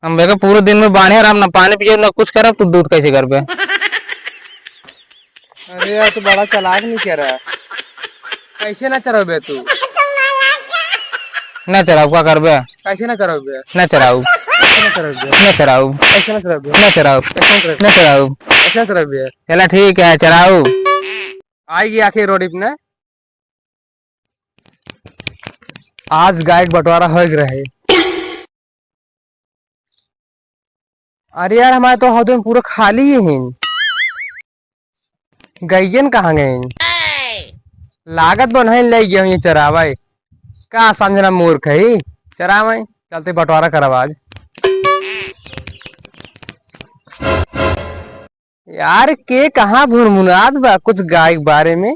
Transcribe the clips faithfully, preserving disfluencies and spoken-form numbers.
हम बेका पूरे दिन में बांधे रहब, ना पानी पियब, ना कुछ करब, तू दूध कैसे करबे? अरे यार, तू बड़ा चालाक नहीं कह रहा। कैसे ना चरबे तू? ना चराऊ, का करबे? कैसे ना चरबे? ना चराऊ। कैसे ना चरबे? ना चराऊ। कैसे ना चरबे? ना चराऊ। कैसे ना चरबे? ना चराऊ। कैसे ना चरबे? चला ठीक है, चराऊ। आई गई आखिर रोड इतने। आज गाय के बंटवारा होए के रहे। अरे यार, हमारे तो हदन पूरा खाली ही हैं। गइयन कहाँ गइन? लागत बनहिन ले गया ये चरावे। का समझना मूर्ख है, चरावे। चलते बंटवारा करब आज। यार, के कहाँ भुनभुनात बा कुछ गाय के बारे में?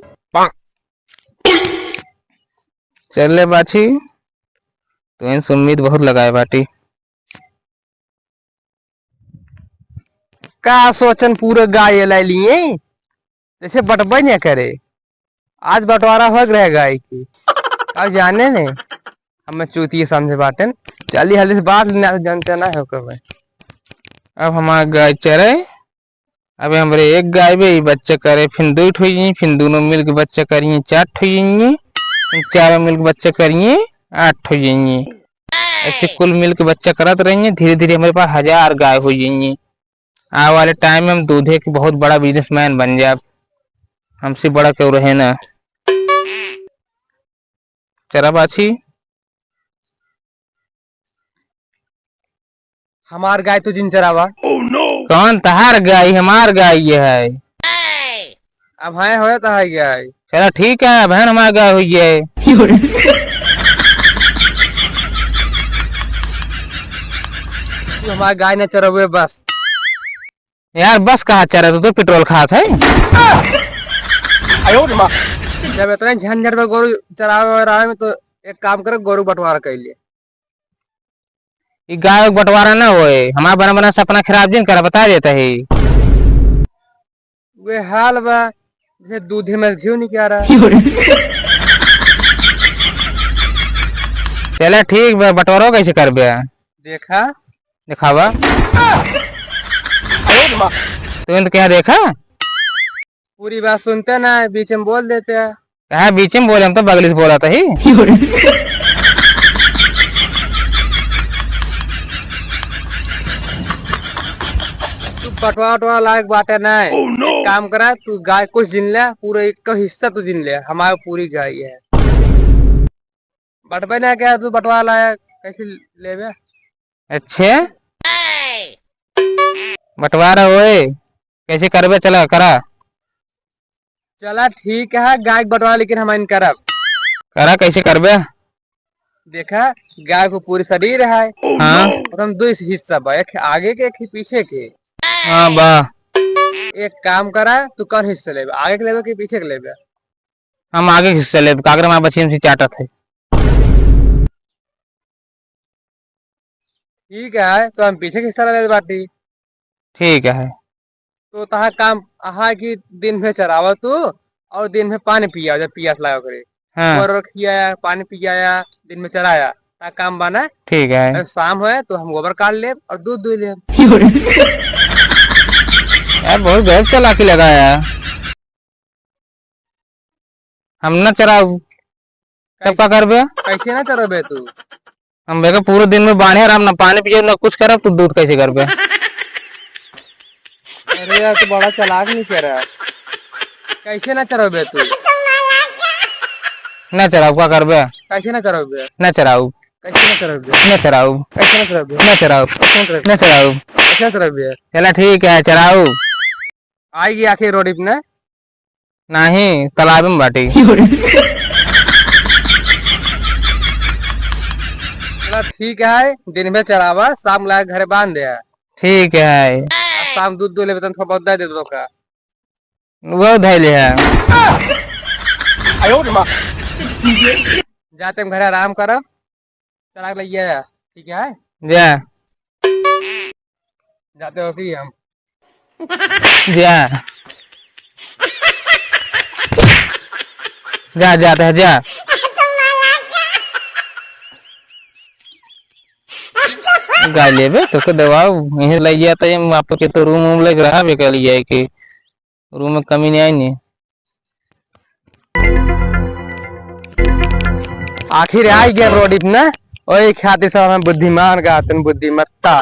चल ले बाछी, तू इनसे उम्मीद बहुत लगाए बाटी। का सोचन पूरा गाय लाई लिए, जैसे बटबे न करे। आज बंटवारा हो रहे गाय की, अब जाने ने हमें चूतिए समझे बाटन। चली हल्दी से बांट लेना, जानते ना हो कब। अब हमार गाय चरे, अबे हमरे एक गाय बे, ई बच्चा करे, फिर दो ठो होइए, फिर दोनों मिलके बच्चा करिए, चार ठो होइए, फिर चारों मिलके बच्चा करिए, आठ ठो होइए। ऐसे कुल मिलके बच्चा करत रहिए, धीरे धीरे हमरे पास हजार गाय हो जाइए। आवे वाले टाइम में हम दूधे के बहुत बड़ा बिजनेसमैन बन जाब, हमसे बड़ा केहू रहे ना। चरा बाछी। हमार गाय तू जिन चरावा। कौन तहार गाय? हमार गाय ये है। अब हैं होए तहार गाय। चला ठीक है, अब हैं हमार गाय हुई है। तू हमार गाय न चरवे बस। यार बस कहाँ चरा, तू तो पेट्रोल खात है। आयो रे माँ। जब इतने झंझट में गोरू चरावे वरावे में तो एक काम करे, गोरू बंटवारा कर लिए। ई गाय के बंटवारा ना होए, हमार बना बना सपना खराब जिन करा, बता देता है। वे हाल बा, जैसे दूधे में घी निकारा। चला ठीक बा, बंटवारो कैसे करबे? देखा। दिखावा। तू तो क्या देखा? पूरी बात सुनते ना, बीच में बोल देते हैं। कहाँ बीच में बोले, हम तो बगली से बोला था ही। तू बंटवा उटवा लायक बाटे ना। Oh, no! एक काम करा, तू गाय कुछ जिन ले, पूरा एक हिस्सा तू जिन ले, हमारे पूरी गाय है। बंटबे ना क्या, तू बंटवा लायक कैसे लेबे? अच्छे, बंटवारा होए, कैसे करबे? चला, करा। चला, ठीक है, गाय के बंटवारा, लेकिन हम इन करब। करा, कैसे करबे? देखा, गाय को पूरी शरीर है। हाँ। और हम दो हिस्सा बा, एक आगे के, एक पीछे के। हाँ, बा। एक काम करा, तू कौन हिस्सा लेबे, आगे के लेबे कि पीछे के लेबे? हम आगे के हिस्सा लेबे, काकर हमारे बच्चे हमसे चाटत है। ठीक है, तो हम पीछे के हिस्सा ले लेत बाटी। ठीक है। तो तहार काम अहा कि दिन भर चरावा तू और दिन भर पानी पिया, जब पियास लागे करे। हाँ। गोबर खियाया, पानी पियाया, दिन में चराया, ता काम बना। ठीक है। अब शाम होए तो हम गोबर काट लेब और दूध दुह लेब। यार, बहुत गजब चालाकी लगाया। हम ना चराऊ, तब का करबे? कैसे ना चरबे तू? हम बेका पूरे दिन में बांधे रहब, ना पानी पियब, ना कुछ करब, तू दूध कैसे करबे? अरे यार, तू बड़ा चालाक नहीं कह रहा। कैसे ना चरबे तू? ना चराऊ, का करबे? कैसे ना चरबे? ना चराऊ। कैसे ना चरबे? ना चराऊ। कैसे ना चरबे? ना चराऊ। कैसे ना चरबे? ना चराऊ। कैसे ना चरबे? चला ठीक है, चराऊ। आई गई आखिर रोड इतने। नाही, तालाब में बाटी। चला ठीक है, दिन में चरावा, शाम लागे घरे बांध दे। ठीक है। आ शाम दूध दुह लेबे तन थोड़ा बहुत दे दे दो का। वो धैले है। आयो रे माँ। जाते हम घरे आराम करब। चला के लइया जा, ठीक है? जा। जाते हो कि हम? जा। जा, जाते हैं, जा। गाय लेबे, तोके दवाओ, यहीं लइ गया त हम आप के तो रूम वूम लेके रहा बेकर लिया है कि रूम में कमी नहीं आई नहीं। आखिर आई गया रोड इतना, ओए खातिर सब हम बुद्धिमान गातन, बुद्धिमत्ता।